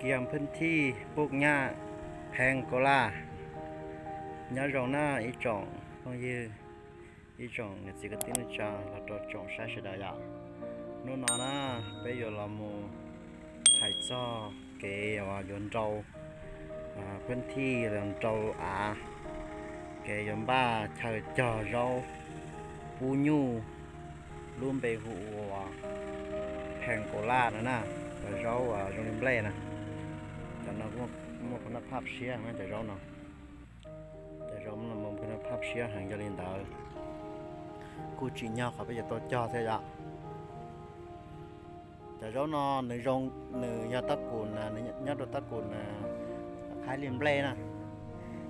Yog phwj thij puj nyaj pheej kaus laj. Nyob zoo na ib tsoom phooj ywg, ib tsoom niam txiv kwv tij neej tsa los rau tsoom saib sawv daws yom. Hnub no na peb yuav los mus hais txog kev uas yuav nrau phwj thij los nrau av, kev yuav npaj chaw cog zaub pub nyuj, lub npe hu ua pheej kaus laj no na, cov zaub uas zoo li nplej na. Cov no muaj phab naj phaj siab na, cov zaub no, cov zaub no muaj phab naj phaj siab heev, yog li ntawd kuj tsim nyog qhov peb yuav tau cog thiab yom. Cov zaub no nws zoo, nws yog tab kum, nws nyob rau tab kum qhaib li nplej na.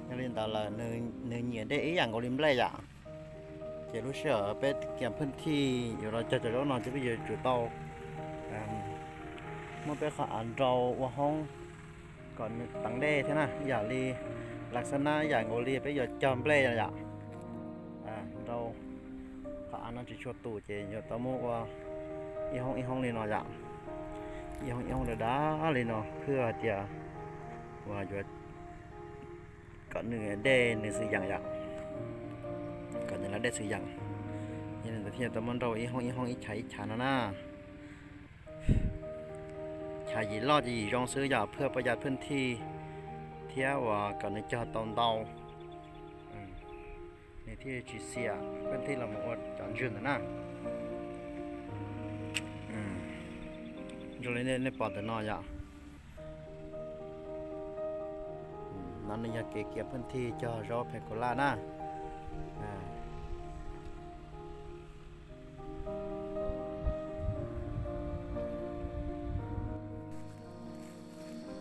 Yog li ntawd lawm nws nyiam dej ib yam nkaus li nplej yom. Ces lub sij hawm peb kiam phwj thij yuav los cog cov zaub no ces peb yuav tsum tau muab peb qhov av nrau ua hoob kom nws teev dej thiab na, ib yam li lav xab nab ib yam nkaus li peb yuav cog nplej yom. Nrau qhov av no tsis tshua tus ces yuav tau muab ua ib hoob ib hoob li no yom, ib hoob ib hoob dav dav li no, phwj hais tias uas yuav kom nws dej nws xwm yeem yom, kom nws lawv dej xwm yeem. Yog li ntawd thiaj tau muab nrau ib hoob ib hoob ib chav ib chav no na. Chav yim loj ces yim zoo xwb yom, phwj pob ya phwj thij thiab uas kom nws cog tau ntau, nws thiaj tsis xiam phwj thij los mus ua cov ntswg ntawd na. Zoo li nej pom ntawm no yom. No nws yog kev kiam phwj thij cog zaub pheej kaus laj na.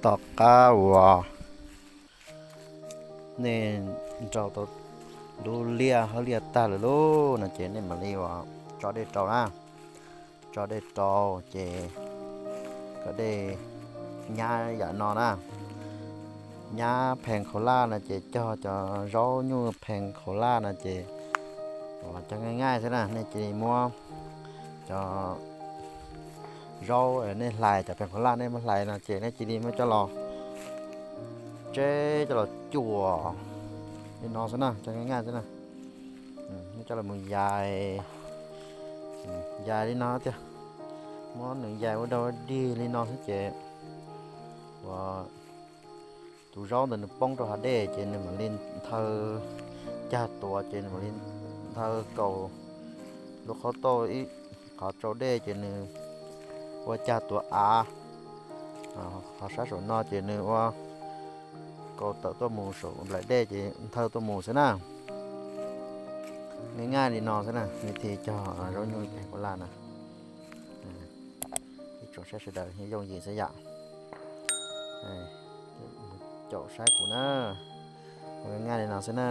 Tom qab uas nej nrau tau lub liaj hauv liaj tag lawm lauj no ces nej mam li uas tso dej rau na. Tso dej rau ces kom dej nyab yam no na. Nyab pheej kaus laj no ces cog cov zaub nyuj pheej kaus laj no ces cog nqaij nqaij xwb na. Nej cia li muab cov zaub nej hlais, cov pheej kaus laj nej muab hlais no ces nej cia li muab coj los tseb, coj los cuam li no xwb na, cog nqaij nqaij xwb na. Nej coj los mus yais, yais li no tiag, muab nws yais ua dog ua dig li no xwb ces uas tus zaub ntawd nws poob rau hav dej ces nws mam li nthaw, cag tuav ces nws mam li nthaw kaus lub qhov tauj ib qhov tsau dej ces nws ua cag tuav av. Qhov sab saum no ces nws ua kaus tawm tuaj mus saum nplaim dej ces nthaw tuaj mus xwb na. Nqaij nqaij li no xwb na, nws thiaj cog zaub nyuj pheej kaus laj na. Ib tsoom saib sawv daws yeej yooj yim xwb yom. Caum saib kuv na, ua nqaij nqaij li no xwb na.